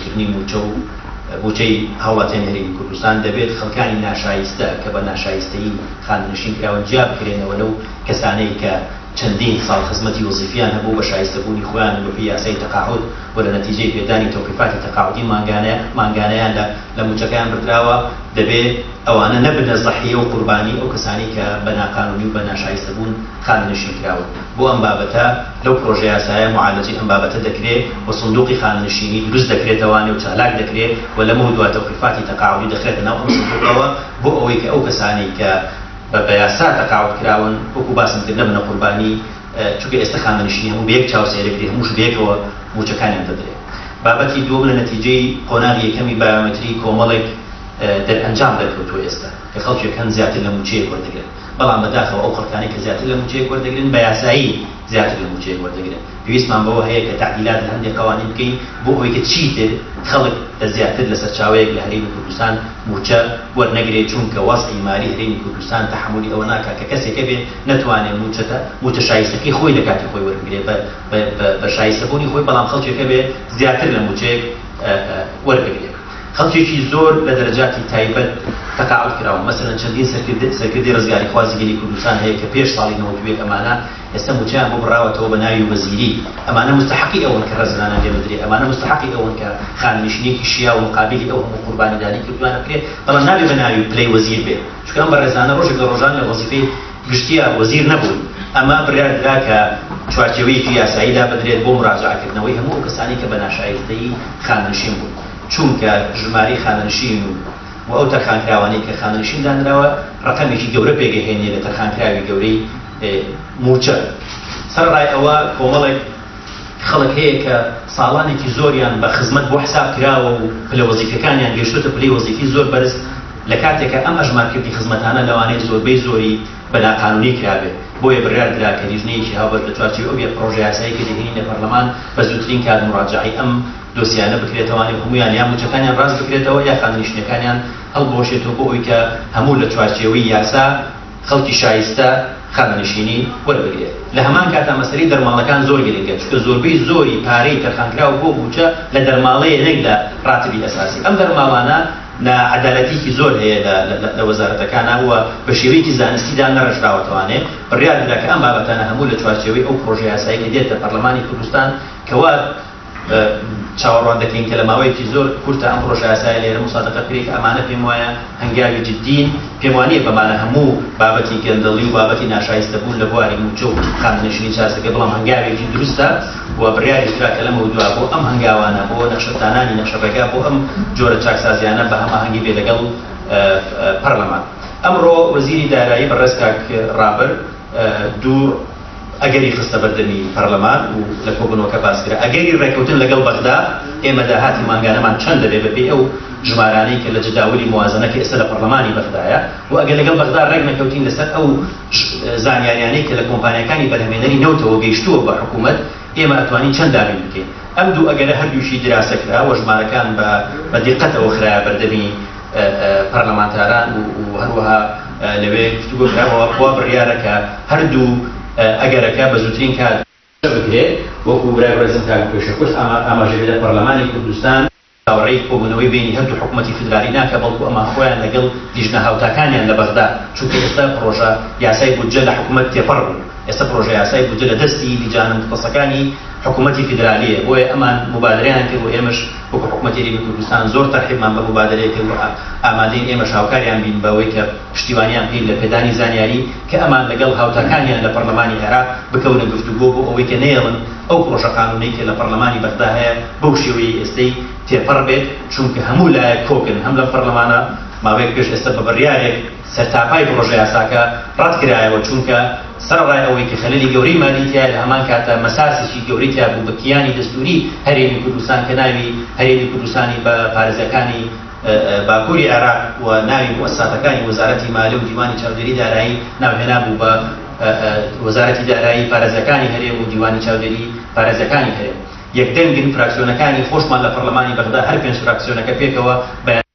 خەرجکردنی مووچە و مووچەی هاوڵاتیانی هەرێمی کوردستان، دەبێت خەڵکانی ناشایستە کە بە ناشایستەیی خانەنشین کراون جیا بکرێنەوە لەو کەسانەی کە چەندین ساڵ خزمەتی وەزیفیان هەبوو بە شایستەبوونی خۆیان و بەپێی یاسای تەقاعود و لە نەتیجەی پێدانی تەوقیفاتی تەقاعودی مانگانە مانگانەیان لە لە مووچەکەیان بردراوە دەبێ ئەوانە نەبنە زەحیە و قوربانی ئەو کەسانەی کە بە ناقانونی و بە ناشایستەبوون خانەنشین کراون. بۆ ئەم بابەتە لەو پرۆژەیاسایە موعالەجەی ئەم بابەتە دەکرێ و سندوقی خانەنشینی دروست دەکرێتەوانێ و چالاک دەکرێ و لەمەودوا تەوقیفاتی تەقاعودی دەخرێتە ناو ئەم سندوقەوە بۆ ئەوەی کە ئەو کەسانەی کە بە بە یاسا تەقاعود کراون وەکو باسم کرد نەبنە قوربانی چونکە ئێستە خانەنشینی هەموو بە یەک چاو سەیرەکرێ هەمووش بەیەکەوە مووچەکانیان دەدرێ. بابەتی دووەم لە نەتیجەی قۆناغی یەکەمی بایۆمەتری کۆمەڵێک دەرئەنجام دەرکەوتووە ئێستە کە خەڵکێک هەن زیاتر لە مووچەیەک وەردەگرن بەڵام بەداخەوە ئەو خەڵکانەی کە زیاتر لە مووچەیەک وەردەگرن بە یاسایی زیاتر لە مووچەیەک وەردەگرن. پێویستمان بەوە هەیە کە تەعدیلات لە هەندێک قەوانین بکەین بۆ ئەوەی کە چیتر خەڵک لە زیاتر لە سەرچاوەیەک لە هەرێمی کوردستان مووچە وەرنەگرێ چونکە وەزعی مالی هەرێمی کوردستان تەحەمولی ئەوە ناکا کە کەسێک هەبێ نەتوانێ مووچەتە مووچە شایستەکەی خۆی لە کاتی خۆی وەربگرێ بە بە بە شایستەبوونی خۆی بەڵام خەڵکێک هەبێ زیاتر لە مووچەیەک وەربگرێ. خەڵکێکی زۆر لە دەرەجاتی تایبەت تەقاعود کراون، مەسەلەن چەندین سەرکردە سەرکردەی ڕزگاریخوازی گەلی کوردستان هەیە کە پێش ساڵی 91 ئەمانە ئێستا مووچەیان بۆ بڕاوەتەوە بە ناوی وەزیری، ئەمانە موستەحەقی ئەوەن کە ڕێزلێنانیان لێ بدرێ، ئەمانە موستەحەقی ئەوەن کە خانەنشینییەکی شیاو موقابیلی ئەو هەموو قوربانیدانەی کردوویانە بکرێ، بەڵام نابێ بە ناوی پلەی وەزیر بێ، چونکە ئەم بەڕێزانە ڕۆژێک لە ڕۆژان لە وەزیفەی گشتییە وەزیر نەبوون، ئەمە بڕیار درا کە چوارچێوەیەکی یاسایی دابنرێت بۆ موراجەعەکردنەوەی هەموو ئەو کەسانەی کە بە ناشایستەیی خانەنشین بوون، چونکە ژمارەی خانەنشین و و ئەو تەرخانکراوانەی کە خانەنشین دانراوە ڕەقەمێکی گەورە پێکئەهێنێ لە تەرخانکراوی گەورەی مووچە. سەرەڕای ئەوە کۆمەڵێک خەڵک هەیە کە ساڵانێکی زۆریان بە خزمەت بۆ حساب کراوە و پلە وەزیفیەکانیان گەیشتۆتە پلەی وەزیفی زۆر بەرز لە کاتێکا ئەم ئەژمارکردنی خزمەتانە لەوانەیە زۆربەی زۆری بە ناقانونی کرابێ بۆیە بڕیار درا کە لیژنەیەکی هاوبەش لە چوارچێوەی ئەو پڕۆژەیاسایەی کە دەهێنینە پەرلەمان بە زووترین کات موراجەعەی ئەم دۆسیانە بکرێتەوانێ و هەموویان یا مووچەکانیان ڕاست بکرێتەوە یا خانەنشینەکانیان هەڵبوەشێتەوە بۆ ئەوەی کە هەموو لە چوارچێوەی یاسا خەڵکی شایستە خانەنشینی وەربگرێت. لە هەمان کاتا مەسەلەی دەرماڵەکان زۆر گرنگە چونکە زۆربەی زۆری پارەی تەرخانکراو بۆ مووچە لە دەرماڵەیە نەک لە ڕاتبی ئەساسی. ئەم دەرماڵانە ناعەدالەتیکی زۆر هەیە لە لە وەزارەتەکانا و بە شێوەیەکی زانستی دانەڕێژراوەتەوانێ. بڕیار درا کە ئەم بابەتانە هەموو لە چوارچێوەی ئەو پڕۆژە یاسایەی کە دێتە پەرلەمانی کوردستان کەوا چاوەڕوان دەکەین کە لە ماوەیەکی زۆر کورتە ئەم پڕۆژەیاسایە لێرە موسادەقە بکرێت کە ئەمانە پێم وایە هەنگاوی جدین، پێم وانییە بەمانە هەموو بابەتی گەندەڵی و بابەتی ناشایستەبوون لە بواری مووچە و خانەنشینی چارەسەر بەڵام هەنگاوێکی دروستە و بڕیاریش درا کە لەمەودوا بۆ ئەم هەنگاوانە بۆ نەخشەدانانی نەخشەڕێگا بۆ ئەم جۆرە چاکسازیانە بە هەماهەنگی بێ لەگەڵ پەرلەمان. ئەمڕۆ وەزیری دارایی بەڕێز کاک ڕابەر دوو ئەگەری خستە بەردەمی پەرلەمان و لە کۆبوونەوەکە باس کرا. ئەگەری ڕێککەوتن لەگەڵ بەغدا، ئێمە داهاتی مانگانەمان چەند دەبێت بەپێی ئەو ژمارانەی کە لە جەداولی موازنە کە ئێستا لە پەرلەمانی بەغدایە و ئەگەر لەگەڵ بەغدا ڕێک نەکەوتین لەسەر ئەو زانیاریانەی کە لە کۆمپانیاکانی بەرهەمێنەری نەوتەوە گەیشتووە بە حکوومەت ئێمە ئەتوانین چەند دابین بکەین. ئەم دوو ئەگەرە هەردووکی دراسە کرا و ژمارەکان بە بە دیقەتەوە خرایە بەردەمی پەرلەمانتاران و هەروەها لەوێ گفتوگۆ کرا و وا بڕیارە کە هەردوو ئەگەرەکە بە زووترین کات بکرێت، وەکو برای بەڕێزم کاک پێشەکوت ئاماژەی پێدا پەرلەمانی کوردستان چاوەڕێی کۆبوونەوەی بەینی هەردوو حکومەتی فیدرالی ناکا بەڵکو ئەمان خۆیان لەگەڵ لیژنە هاوتاکانیان لە بەغدا چونکە ئێستا پڕۆژە یاسای بودجە لە حکومەت تێپەڕ بوو ئێستا پڕۆژە یاسای بودجە لە دەستی لیجانە موختەسەکانی حکومەتی فیدرالیە بۆیە ئەمان موبادرەیان کرد و ئێمەش وەکو حکومەتی هەرێمی کوردستان زۆر تەرحیبمان بە موبادرەیە کرد و ئامادەین ئێمەش هاوکاریان بین بەوەی کە پشتیوانیان بکەین لە پێدانی زانیاری کە ئەمان لەگەڵ هاوتاکانیان لە پەرلەمانی عێراق بکەونە گفتوگۆ بۆ ئەوەی کە نەیەڵن ئەو پڕۆژە قانونەی کە لە پەرلەمانی بەغدا هەیە بەو شێوەیەی ئێستەی تێپەڕ بێت چونکە هەموو لایەک کۆکن هەم لەم پەرلەمانە ماوەیەک پێش ئێستا بە بڕیارێک سەرتاپای پڕۆژە یاساکە ڕەت کرایەوە چونکە سەرەڕای ئەوەی کە خەلەلی گەورەی مالی تیایە لە هەمان کاتا مەساسێکی گەورەی تیا بوو بە کیانی دەستووری هەرێمی کوردستان کە ناوی هەرێمی کوردستانی بە پارێزگاکانی باکووری عێراق و ناوی موئەسساتەکانی وەزارەتی مالی و دیوانی چاودێری دارایی ناوهێنابوو بە وەزارەتی دارایی پارێزگاکانی هەرێم و دیوانی چاودێری پارێزگاکانی هەرێم یەکدەنگن فراکسیۆنەکانی خۆشمان لە پەڕلەمانی بەغدا هەر پێنج فراکسیۆنەکە پێکەوە بە.